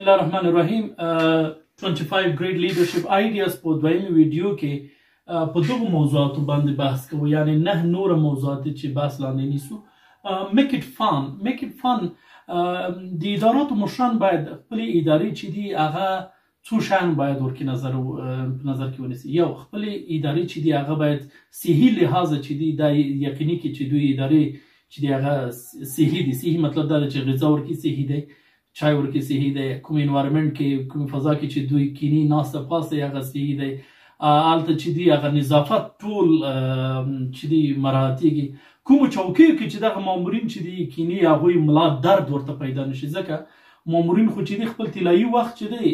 الله الرحمن الرحیم. 25 Great Leadership Ideas په دویمې ویډیو کې په دغو موضوعاتو باندې بحث کوو، یعنی نه نور موضوعات چې بحث لاندې نیسو. Make it fun, make it fun. د اداراتو مشران باید خپلې ادارې چې دي هغه څو شیان باید ورکې نظر په نظر کې ونیسي. یو، خپلې ادارې چې دي هغه باید صحي لحاظ چې دي دا یقیني کې چې دوی ادارې چې دي هغه صحي دي. صحي مطلب دا دی چې غذا ورکې صحي دی، چای ورکې صحي دی، کوم environment کې کوم فضا کې چې دوی کینی ناسته پاسته هغه صحي دی، هلته چې دی هغه نظافت ټول چې دی مراعاتېږي، کومو چوکیو کې چې دغه مامورین چې دی کینی هغوی ملا درد ورته پیدا نشي، ځکه مامورین خو چې دی خپل طلایي وخت چې دی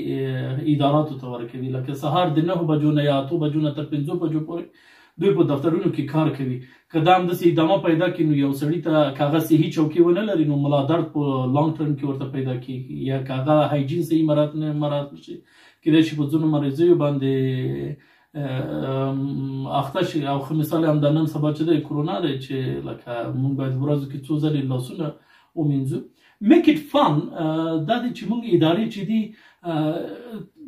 اداراتو ته ورکوي، لکه سهار د 9 بجو نه یا 8 بجو نه تر 5 بجو پورې دوی په دفترونو کې کار کوي. که دا همداسې ادامه پیدا کړي نو یو سړي ته که هغه صحي چوکۍ ونه لري نو ملا درد په long term کې ورته پیدا کیږي، یا که هغه hygiene صحیح مراعات نه شي کېدای شي په ځینو مریضیو باندې اخته شي. او ښه مثال هم د نن سبا چې دی کرونا دی چې لکه موږ باید ورځو کې څو ځلې لاسونه ومینځو. Make it fun دا دی چې موږ ادارې چې دي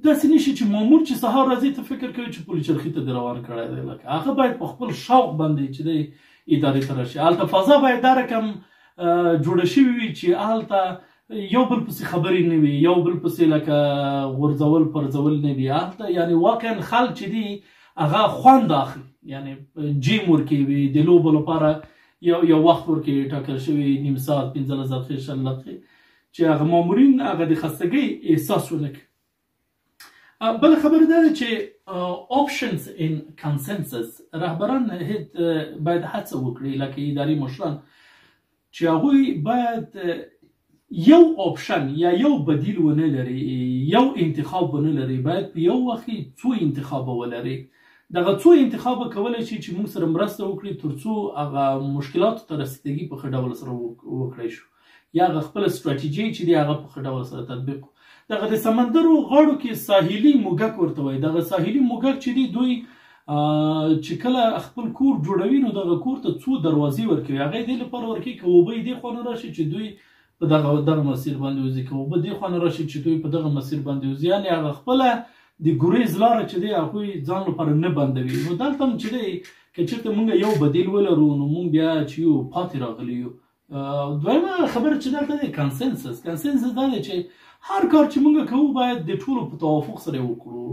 داسې نشي چې مامور چې سهار راځي ته فکر کوي چې پولي چرخي ته دې روان کړی دی، لکه هغه باید په خپل شوق باندې چې دی ادارې ته راشي. هلته فضا باید دا رقم جوړه شوې وي چې هلته یو بل پسې خبرې نه وي، یو بل پسې لکه غورځول پرځول نه وي. هلته یعنی واقعا خلک چې دي هغه خوند اخلي، یعنی جیم ورکوي د لوبو لپاره یو وخت ورکوي ټاکل شوی، نیم ساعت، 15 دقیقې، 20 دقیقې، چې هغه مامورین هغه د خستګۍ احساس ونه کړي. بله خبره دا ده چې options in consensus، رهبران هیڅ باید هڅه وکړي لکه اداري مشران چې هغوی باید یو option یا یو بدیل ونه لري، یو انتخاب ونه لري، باید په یو وخت کې څو انتخابه ولري. دغه څو انتخابه کولی شي چې موږ سره مرسته وکړي ترڅو هغه مشکلاتو ته رسیدګي په ښه ډول سره وکړای شو، یا هغه خپله استراتیژي چې دی هغه په ښه ډول سره تطبیق کړو. دغه د سمندرو غاړو کې ساحلي موږک ورته وایي، دغه ساحلي موږک چې دی دوی چې کله خپل کور جوړوي نو دغه کور ته څو دروازې ورکوي. هغه یې دې لپاره ورکوي که اوبه یې دې خوا نه راشي چې دوی په دغه مسیر باندې وځي، که اوبه دې خوا نه راشي چې دوی په دغه مسیر باندې وځي، یعنې هغه خپله د ګریز لاره چې دی هغوی ځان لپاره نه بندوي. نو دلته هم چې دی که چېرته موږ یو بدیل ولرو نو موږ بیا چې یو پاتې راغلي یو. دویمه خبره چې دلته دی consensus، consensus دا دی چې هر کار چې موږ کوو باید د ټولو په توافق سره وکړو.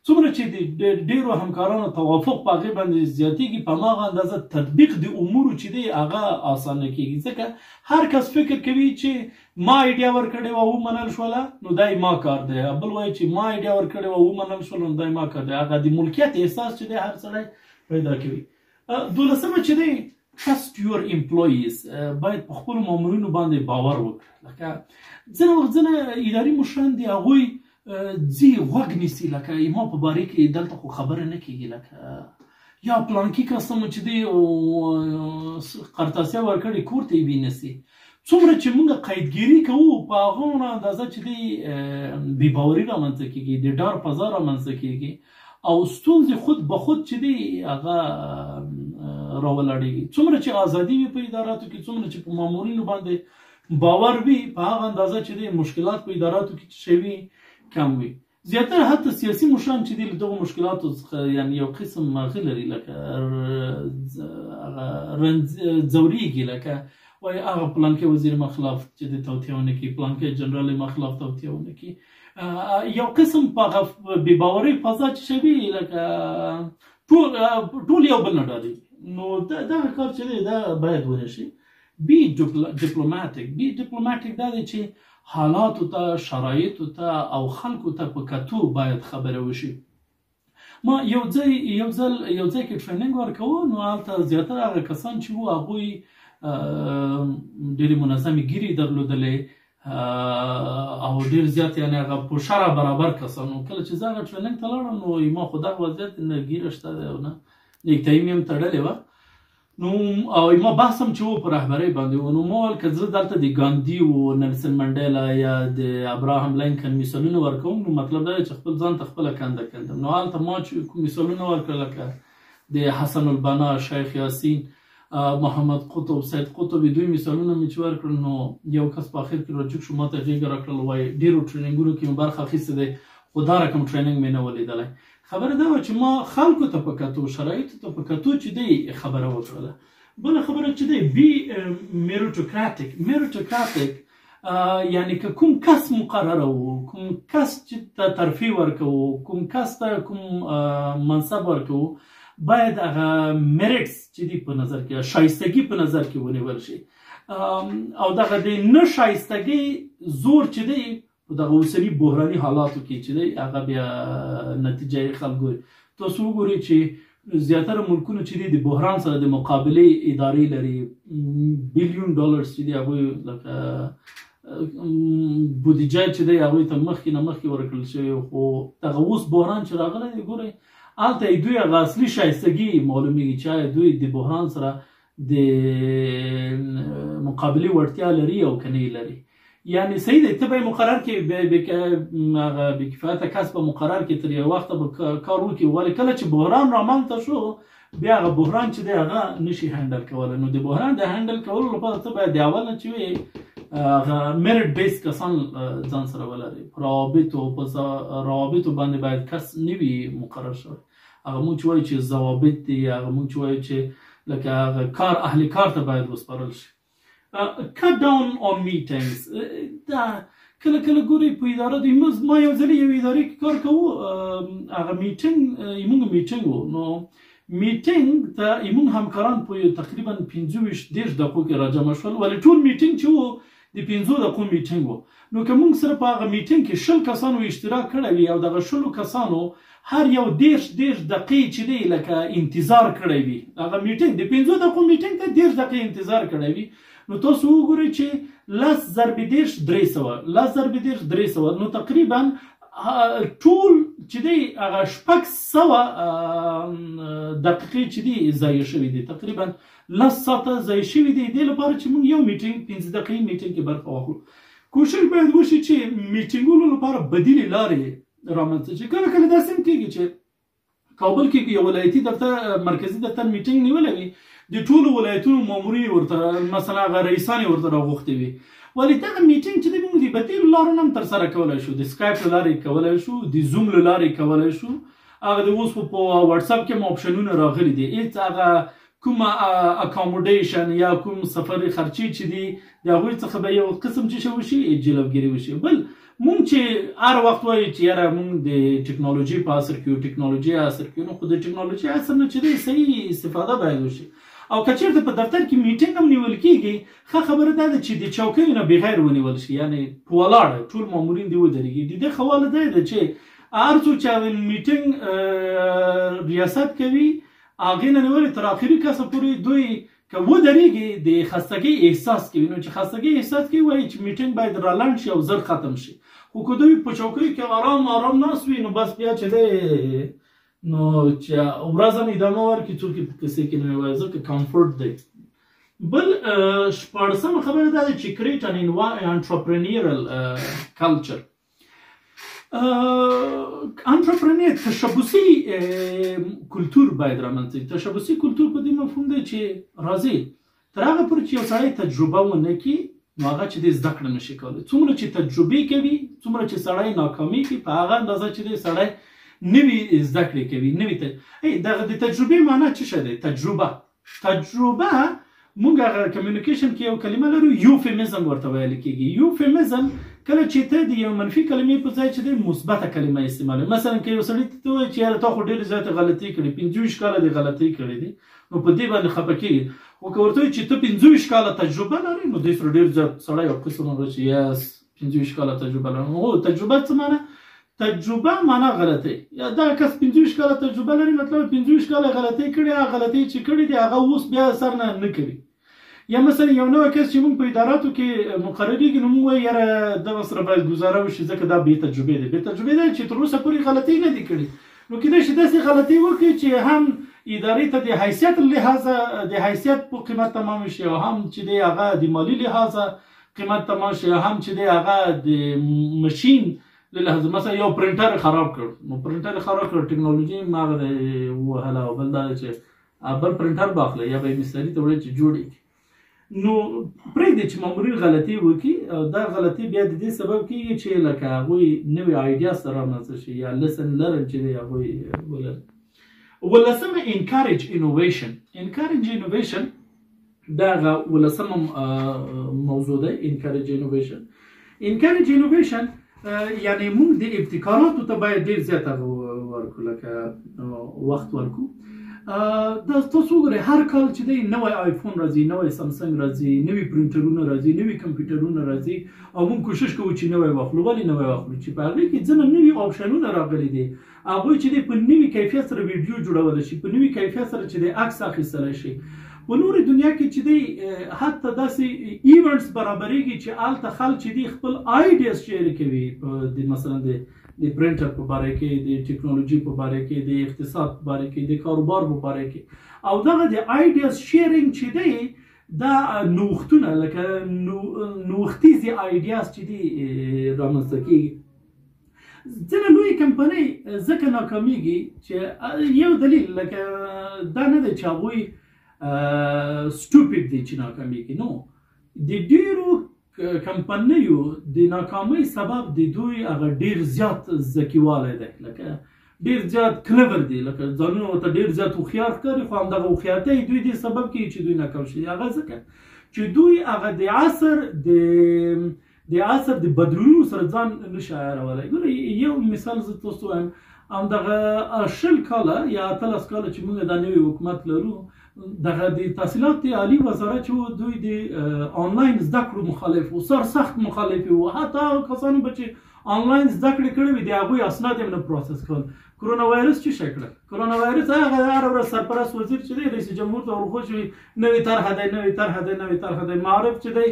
څومره چې د ډېرو همکارانو توافق په هغې باندې زیاتېږي په هماغه اندازه تطبیق د امورو چې دی هغه اسانه کېږي، ځکه هر کس فکر کوي چې ما idea ورکړې وه ومنل شوله نو دا یې ما کار دی، بل وایي چې ما idea ورکړې وه ومنل شوله نو دا یې ما کار دی. هغه د ملکیت احساس چې دی هر سړی پیدا کوي. دولسمه چې دی trust your employees، باید په خپلو مامورینو باندې باور وکړي. لکه ځینې وخت ځینې اداري مشران دي هغوی ځي غوږ نیسي، لکه ما په باره کې دلته خو خبره نه کېږي، لکه یا پلانکي کس ته مو چې دی قرطاسیه ورکړې کور ته یې وینسي. څومره چې موږ قیدګیري کوو په هغه اندازه چې دی بې باوري رامنځته کېږي، د ډار فضا رامنځته کېږي او ستونزې خود به خود چې دی هغه راولاړېږي. څومره چې ازادي وي په اداراتو کې، څومره چې په مامورینو باندې باور وي په هغه اندازه چې دی مشکلات په اداراتو کې چې وي کم وي. زیاتره حتی سیاسي مشران چې دی له دغو مشکلاتو څخه یعنی یو قسم هغه لري، لکه هغه رنځ ځورېږي، لکه وایي هغه پلانکی وزیر ما خلاف چې دی توطیه ونه کړي، پلانکی جنرال ما خلاف توطیه ونه کړي. یو قسم په هغه بې باورۍ فضا چې شوي لکه ټول یو بل نه ډارېږي. نو دغه کار چې دی دا باید ونه شي. Be diplomatic، be diplomatic دا دی چې حالاتو ته، شرایطو ته او خلکو ته په کتو باید خبره وشي. ما یو ځای یو ځل یو ځای کې training ورکوه، نو هلته زیاتره هغه کسان چې وو هغوی ډېرې منظمې ږیرې درلودلې او ډېر زیات یعنې هغه په شرع برابر کسان وو. کله چې زه هغه training ته لاړم نو ما خو دغه وضعیت نه ږیره شته دی او نه نیکټایي مې هم تړلې وه. نو او ما بحث هم چې و په رهبرۍ باندې و، نو ما ویل که زه دلته د ګاندي و نلسن منډیلا یا د ابراهام لینکن مثالونه ورکوم نو مطلب دا دی چې خپل ځان ته خپله کنده کندم. نو هلته ما چې کوم مثالونه ورکړل لکه د حسن البنا، شیخ یاسین، محمد قطب، سید قطب، دوی مثالونه مې چې ورکړل، نو یو کس په اخر کې راجګ شو، ماته غېږه راکړل، وایي ډېرو training ونو کې مې برخه اخیستې دی، خو دا رقم training مې نه و لیدلی. خبره دا وه چې ما خلکو ته په کتو، شرایطو ته په کتو چې دی خبره وکړله. بله خبره چې دی be meritocratic. meritocratic یعنی که کوم کس مقرره وو، کوم کس چې ته ترفیع ورکوو، کوم کس ته کوم منصب ورکوو، باید هغه merits چې دی په نظر کې، شایستګي په نظر کې ونیول شي، او دغه د نه شایستګي زور چې دی په دغه اوسني بحراني حالاتو کې چې دی هغه بیا نتیجه یې خلک ګوري. تاسو وګورئ چې زیاتره ملکونه چې دي د بحران سره د مقابلې ادارې لري، billion dollars چې دي هغوی لکه بودیجه چې دی هغوی ته مخکې نه مخکې ورکړل شوی، خو دغه اوس بحران چې راغلی دی ګورئ هلته یې دوی هغه اصلي شایستګي معلومیږي چې آیا دوی د بحران سره د مقابلې وړتیا لري او که نه یې لري. یعنی صحیح دی، ته به یې مقرر کړې، هغه بې کفایته کس به مقرر کړې، تر یو وخته به کار وکړي، ولې کله چې بحران رامنځته شو بیا هغه بحران چې دی هغه نشي handle کولی. نو د بحران د handle کولو لپاره ته باید د اول نه چې وي هغه merit base کسان ځان سره ولري، په روابطو په روابطو باندې باید کس نه وي مقرر شوی. هغه موږ چې وایو چې ضوابط دي، هغه موږ چې وایو چې لکه هغه کار اهل کار ته باید وسپارل شي. Cut down on meetings. دا کله کله ګوري په اداره دی، ما یو ځل یو ادارې کې کار کوو، هغه میټینګ موږ میټینګ وو، نو میټینګ ته موږ همکاران په تقریبا 25-30 دقیقو کې راجمع شول، ولې ټول میټینګ چې وو د 5 دقیقو میټینګ وو. نو که موږ سره په هغه میټینګ کې 20 کسانو اشتراک کړی وي او دغه 20 کسانو هر یو 30 دقیقې چې دی لکه انتظار کړی وي، هغه میټینګ د 5 دقیقو میټینګ ته 30 دقیقې انتظار کړی وي، نو تاسو وګورئ چې 10 ضرب 30 300، 10 ضرب 30 300، نو تقریبا ټول چې دی هغه 600 دقیقې چې دی ضایع شوي دي، تقریبا 10 ساعته ضایع شوي دي دې لپاره چې موږ یو میټینګ 5 دقیقې میټینګ کې برخه واخلو. کوشش باید وشي چې میټینګونو لپاره بدیلې لارې رامنځته شي. کله کله داسې هم کېږي چې کابل کې یو ولایتي دفتر، مرکزي دفتر میټینګ نیولی وي، د ټولو ولایتونو مامورین ورته مثلا هغه رئیسان یې ورته راغوښتي وي، ولې دغه میټینګ چې دی موږ د بدیلو لارو نه هم ترسره کولی شو، د سکایپ له لارې کولی شو، د زوم له لارې کولی شو، هغه د اوس په واتساپ کې هم آپشنونه راغلي دي. هېڅ هغه کومه accommodation یا کوم سفري خرچې چې دي د هغوی څخه به یو قسم چې وشي جلوګیري وشي. بل مونږ چې هر وخت وایو چې یاره مونږ د ټکنالوژي په عصر کې یو، ټکنالوژي عصر کې یو، نو خو د ټکنالوژي عصر نه چې دی صحیح استفاده باید وشي. او که چېرته په دفتر کې میټینګ هم نیول کېږي، ښه خبره دا ده چې د چوکیو نه بغیر ونیول شي، یعنې په ولاړه ټول مامورین دې ودرېږي. د دې ښه دا ده چې هر څوک چې میټینګ ریاست کوي هغې نه نیولې تر آخري کسه پورې دوی که ودرېږي د خستګۍ احساس کوي. نو چې خستګۍ احساس کوي وایي چې میټینګ باید رالنډ شي او زر ختم شي. خو که دوی په چوکیو کې آرام آرام ناست وي نو بس بیا چې دی نو چې ورځ هم ادامه ورکړي څوک یې په کیسې کې نه وایي، ځکه comfort دی. بل 16مه خبره دا ده چې create an entrepreneurial culture. entrepreneur تشبثي کلتور باید رامنځته شي. تشبثي کلتور په دې مفهوم دی چې راځي تر هغه پورې چې یو سړی تجربه ونه کړي نو هغه چې دی زده کړه نشي کولی. څومره چې تجربې کوي، څومره چې سړی ناکامي کوي، په هغه اندازه چې دی سړی نوي زده کړې کوي، نوي دغه د تجربې معنا څه شی دی؟ تجربه. تجربه موږ هغه communication کې یو کلمه لرو، euphemism ورته ویل کېږي. euphemism کله چې ته د یو منفي کلمې په ځای چې دی مثبته کلمه استعمالوې. مثلا که یو سړي ته وایي چې یاره تا خو ډېرې زیاتې غلطۍ کړې، 25 کاله دې غلطۍ کړې دي، نو په دې باندې خفه کېږي. خو که ورته وایي چې ته 25 کاله تجربه لرې، نو دې سره ډېر زیات سړی یو قسم وایي چې yes 25 کاله تجربه لرم. هو تجربه څه معنا؟ تجربه معنا غلطۍ. یا دا کس 25 کاله تجربه لري، مطلب 25 کاله غلطۍ کړې، هغه غلطۍ چې کړې دي هغه اوس بیا سر نه نه کوي. یا مثلا یو نوی کس چې موږ په اداراتو کې مقررېږي، نو موږ وایو یاره دغه سره باید ګزاره وشي ځکه دا بې تجربې دی. بې تجربې دی چې تر اوسه پورې غلطۍ نه دي کړې، نو کېدای شي داسې غلطۍ وکړي چې هم ادارې ته د حیثیت لحاظه د حیثیت په قیمت تمام شي، او هم چې دی هغه د مالي لحاظه قیمت تمام شي، او هم چې دی هغه د ماشین له لحاظه. مثلا یو پرنټر خراب کړ، نو پرنټر خراب کړ، ټکنالوژي یې هغه دی ووهله، او بل دا دی چې بل پرنټر به اخلئ یا به یې مستري ته وړئ چې جوړ یې کړي. نو پرېږدئ چې مامورین غلطي وکړي، او دا غلطي بیا د دې سبب کېږي چې لکه هغوی نوې idea سره رامنځته شي یا lesson learn چې دی هغوی ولري. اوولسمه encourage innovation. Encourage innovation دا هغه اوولسمه موضوع ده. Encourage innovation. Encourage innovation یعنی موږ د ابتکاراتو ته باید ډېر زیات هغه ورکړو، لکه وخت ورکړو. دا تاسو وګورئ هر کال چې دی نوی آیفون راځي، نوی سامسونګ راځي، نوي پرنټرونه راځي، نوي کمپیوټرونه راځي، او موږ کوشش کوو چې نوی واخلو. ولې نوی واخلو؟ چې په هغې کې ځینې نوي آپشنونه راغلي دي، هغوی چې دی په نوي کیفیت سره ویډیو جوړولی شي، په نوي کیفیت سره چې دی عکس اخیستلی شي. په نورې دنیا کې چې دی حتی داسې events برابرېږي چې هلته خلک چې دی خپل ideas share کوي، په د مثلا د پرنټر په باره کې، د ټکنالوژي په باره کې، د اقتصاد په باره کې، د کاروبار په باره کې، او دغه د ideas sharing چې دی دا نوښتونه لکه نوښتیزې ideas چې دی رامنځته کېږي. ځینې لویې کمپنۍ ځکه ناکامیږي چې یو دلیل لکه دا نه دی چې هغوی stupid دي چې ناکامیږي، نو د ډېرو کمپنیو د ناکامۍ سبب د دوی هغه ډیر زیات ذکیوالی دی، لکه ډیر زیات clever دي، لکه ځانونه ورته ډیر زیات هوښیار ښکاري، خو همدغه هوښیارتیا دوی دې سبب کېږي چې دوی ناکام شي. هغه ځکه چې دوی هغه د عصر د بدلونونو سره ځان نشي عیارولی. ګورئ یو مثال زه تاسو وایم، همدغه 20 کاله یا 18 کاله چې موږ دا نوی حکومت لرو، دغه د تحصیلات عالي وزارت چې و دوی د آنلاین زده کړو مخالف وو، سرسخت مخالف وو، حتی هغه کسانو به چې آنلاین زده کړې کړې وي د هغوی اسناد یې هم نه process کول. کرونا وایرس څه شی کړل؟ کرونا وایرس هغه هره ورځ سرپرست وزیر چې دی رئیس جمهور ته ورخوشي نوې طرحه دی، نوې طرحه دی، نوې طرحه دی. معارف چې دی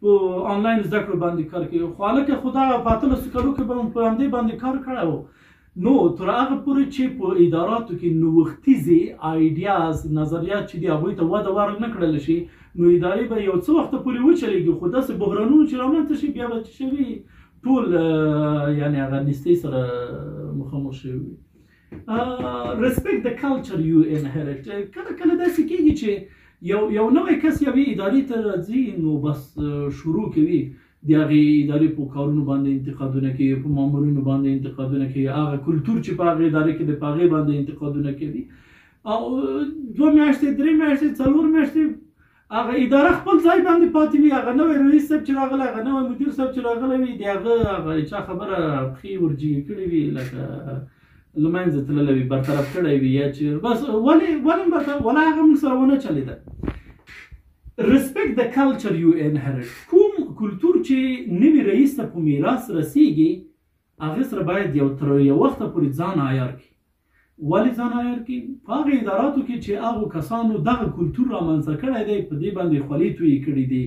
په آنلاین زده کړو باندې کار کوي، خو هلکه خو دا په 18 کلو کې به په همدې باندې کار کړی و. نو تر هغه پورې چې په اداراتو کې نوښتیزې ideas نظریات چې دي هغوی ته وده ور نه کړل شي، نو ادارې به یو څه وخته پورې وچلېږي، خو داسې بحرانونه چې رامنځته شي بیا به چې شوي ټول یعنې هغه نیستۍ سره مخامخ شوي وي. Respect the culture you inherit. کله کله داسې کېږي چې یو نوی کس یوې ادارې ته راځي، نو بس شروع کوي د هغې ادارې په کارونو باندې انتقادونه کوي، په مامورینو باندې انتقادونه کوي، هغه کلتور چې په هغې ادارې کې دی په هغې باندې انتقادونه کوي، او 2 میاشتې 3 میاشتې 4 میاشتې هغه اداره خپل ځای باندې پاتې وي. هغه نوی رئیس صاحب چې راغلی، هغه نوی مدیر صاحب چې راغلی وي، د هغه هغه چا خبره پښې ورجیګې کړې وي، لکه له منځه تللی وي، برطرف کړی وي، یا چې بس ولې ولې برطرف ولا هغه موږ سره ونه چلېده. Respect the culture you inherit. کوم کلتور چې نوي رئیس ته په میراث رسیږي هغه سره باید یو تر یو وخته پورې ځان عیار کړي. ولې ځان عیار کړي؟ په هغه اداراتو کې چې هغو کسانو دغه کلتور رامنځته کړی دی، په دې باندې خولې تویې کړي دي،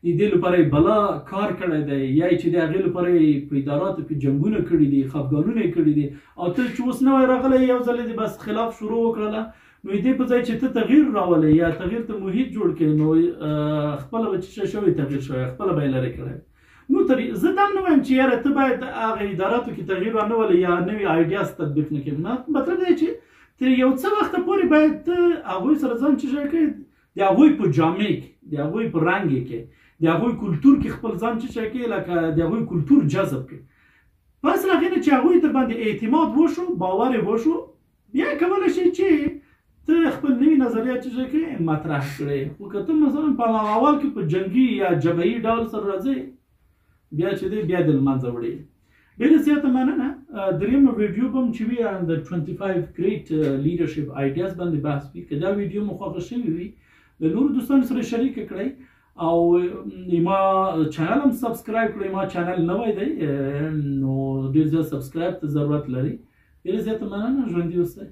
د دې لپاره یې بلا کار کړی دی، یا یې چې د هغې لپاره یې په اداراتو کې جنګونه کړي دي، خفګانونه یې کړي دي، او ته چې اوس نوی راغلی یو ځل دې بس خلاف شروع وکړله، نو دې په ځای چې ته تغییر راولې یا تغییر ته محیط جوړ کړې، نو خپله به چې شوی تغییر شوی، خپله به یې لرې کړی. نو تر زه دا نه وایم چې یاره ته باید هغه اداراتو کې تغییر رانه ولې یا نوې ideas تطبیق نه کړې، نه، مطلب دی چې تر یو څه وخته پورې باید ته هغوی سره ځان چې شی کړې، د هغوی په جامې کې، د هغوی په رنګ کې، د هغوی کلتور کې خپل ځان چې شی کړې، لکه د هغوی کلتور جذب کړې. پس له هغې نه چې هغوی در باندې اعتماد وشو، باور یې وشو، بیا کولی شي چې ته خپل نوي نظریات چې شی کړې مطرح کړې. خو که ته مثلا په هغه اول کې په جنګي یا جبهي ډول سره راځې، بیا چې دی بیا د لمنځه وړي. ډېره زیاته مننه. درېیمه ویډیو به هم چې وي د 25 great leadership ideas باندې بحث وي. که دا ویډیو مو خوښه شوې وي له نورو دوستانو سره شریکه کړئ، او ما channel هم subscribe کړئ. ما channel نوی دی، نو ډېر زیات subscribe ته ضرورت لري. ډېره زیاته مننه، ژوندي اوسئ.